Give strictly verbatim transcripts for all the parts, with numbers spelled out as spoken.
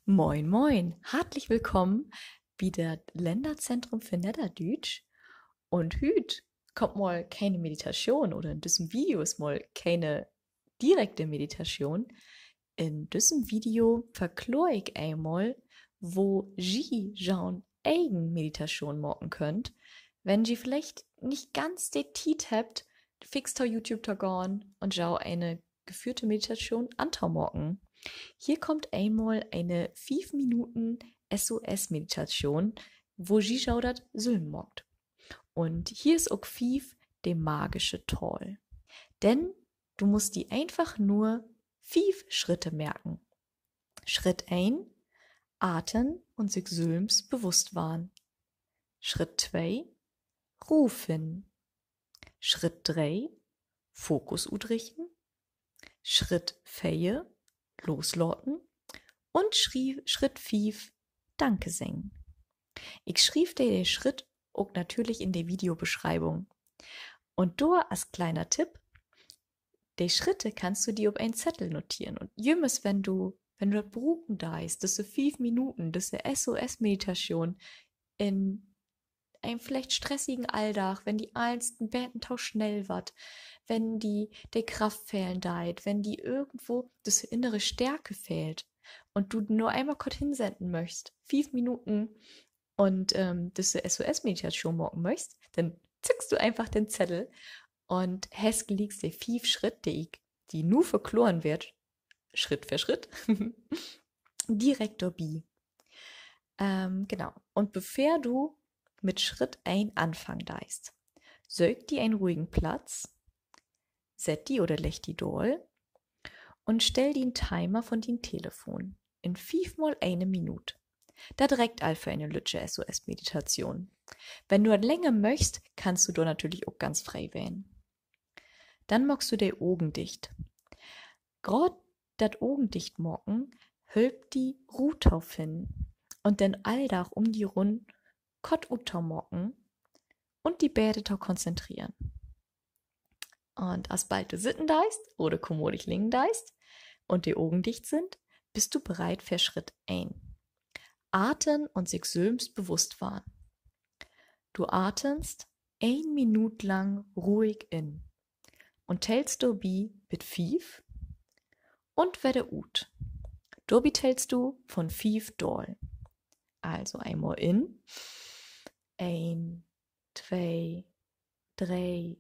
Moin, moin. Hartlich willkamen bi dat Lännerzentrum för Nedderdüütsch. Un hüüt kummt mal kene Meditation oder in düssen Video is mal kene direkte Meditation. In düssen Video verkloor ik eenmal, wo ji jo'n egen Meditation maken köönt, wenn ji villicht nich ganz de Tiet hebbt, fix to YouTube to gahn un jo ene geführte Meditation antomaken. Hier kummt eenmal ene fief Minuten S O S-Meditation, wo ji jo dat sülm maakt. Un hier is ok fief de magische Tahl. Denn du musst di eenfach nur fief Schritte marken. Schritt een: Aten un sik sülms bewusst warrn. Schritt twee: Roh finnen. Schritt dree: Fokus utrichten. Schritt veer: Loslaten. Un Schrie-, Schritt fief: Danke seggen. Ik schriev di de Schritt ok natürlich in de Videobeschreibung. Un dor as kleiner Tipp: De Schritte kannst du di op en Zettel noteren. Un jümmers, wenn du, wenn du dat bruken deist, düsse fief Minuten, düsse S O S-Meditation in en villicht stressigen Alldag, wenn di allens en beten to snell warrt, wenn di de Kraft fehlen deit, wenn di irgendwo düsse innere Stärke fehlt un du nur eenmal kort hinsetten möchst, fief Minuten, un, ähm, düsse S O S-Meditation maken möchst, denn zückst du eenfach den Zettel un hest glieks de fief Schritt, de ik di nu verkloren warr, Schritt för Schritt, direkt dorbi. Ähm, genau. Un bevör du mit Schritt een anfangen deist, söök di en ruhigen Platz, sett di oder legg di daal un stell di en Timer von dien Telefon in fief mal ene Minuut. Dat reckt al för ene lüttje S O S-Meditation. Wenn du dat länger möchst, kannst du dor natürlich ok ganz free ween. Denn maakst du de Ogen dicht. Graad dat Ogen dicht maken hölpt di, Roh to finnen un den Alldag üm di rüm kort uttomaken un di beter to konzentreren. Un asbald du sitten deist oder kommodig liggen deist un de Ogen dicht sünd, büst du bereit för Schritt een: Aten un sik sülms bewusst warrn. Du atenst een Minuut lang ruhig in un tellst dorbi bit fief un wedder ut. Dorbi tellst du von fief daal. Also eenmal in. Een, twee, dree,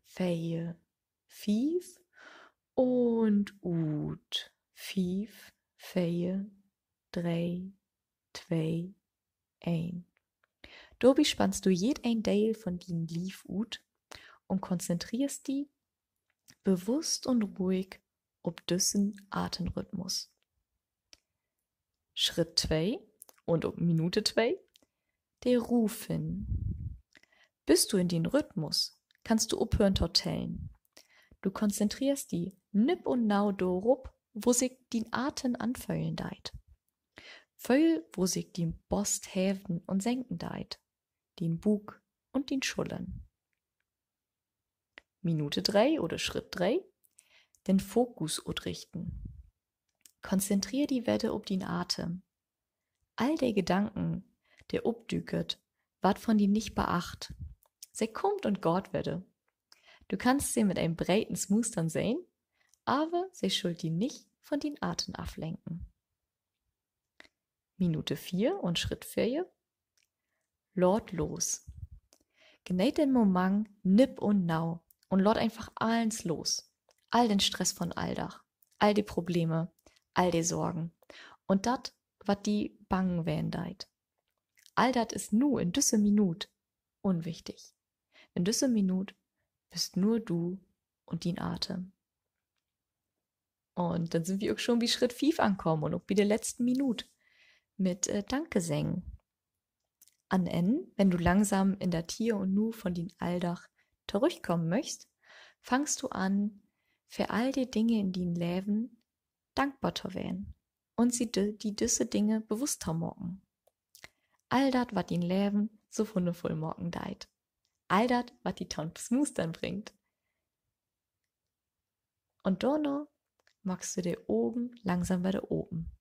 veer, fief. Un ut. Fief, veer, dree, twee, een. Dorbi spannst du jedeen Deel von dien Lief ut un konzentreerst di bewusst un ruhig op düssen Atenrhythmus. Schritt twee un ok Minuut twee: De Roh finnen. Büst du in dien Rhythmus, kannst du ophören to tellen. Du konzentreerst di nipp un nau dorop, wo sik dien Aten anföhlen deit. Föhl, wo sik dien Bost heven un senken deit, dien Buuk un dien Schullern. Minuut dree oder Schritt dree: Den Fokus utrichten. Konzentreer di wedder op dien Aten. All de Gedanken, de opdükert, warrt von di nich beacht. Se kummt un gaht wedder. Du kannst se mit en breden Smustern sehn, aver se schullt di nich von dien Aten aflenken. Minuut veer un Schritt veer: Laat los. Geneet den Moment nipp un nau un laat eenfach allens los. All den Stress von Alldag, all de Probleme, all de Sorgen un dat, wat di bang ween deit. All dat is nu in düsse Minuut unwichtig. In düsse Minuut büst nur du un dien Aten. Un denn sünd wi ok schon bi Schritt fief ankamen un ok bi de letzten Minuut mit, äh, Danke seggen. An'n Enn, wenn du langsam in dat Hier un Nu von dien Alldag torüchkamen möchst, fangst du an, för all de Dinge in dien Leven dankbar to ween un di, di düsse Dinge bewusst to maken. All dat, wat dien Leven so wunnervull maken deit. All dat, wat di to'n Smustern bringt. Un dorna maakst du de Ogen langsam wedder open.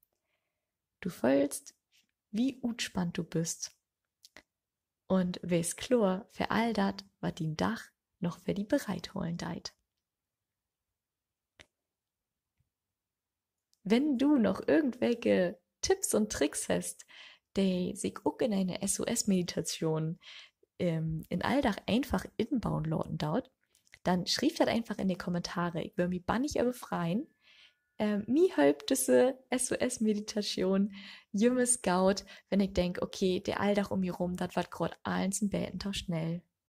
Du föhlst, wie utspannt du büst. Un wees kloor för all dat, wat dien Dag noch för di bereitholen deit. Wenn du noch irgendwelke Tipps un Tricks hest, de sik ok in ene S O S-Meditatschoon in'n Alldag eenfach inboen laten doot, denn schriev dat eenfach in de Kommentare. Ik wöör mi bannig över freien. Mi hölpt düsse S O S-Meditatschoon jümmers goot, wenn ik denk, okay, de Alldag üm mi rüm, dat warrt graad allens en beten to snell.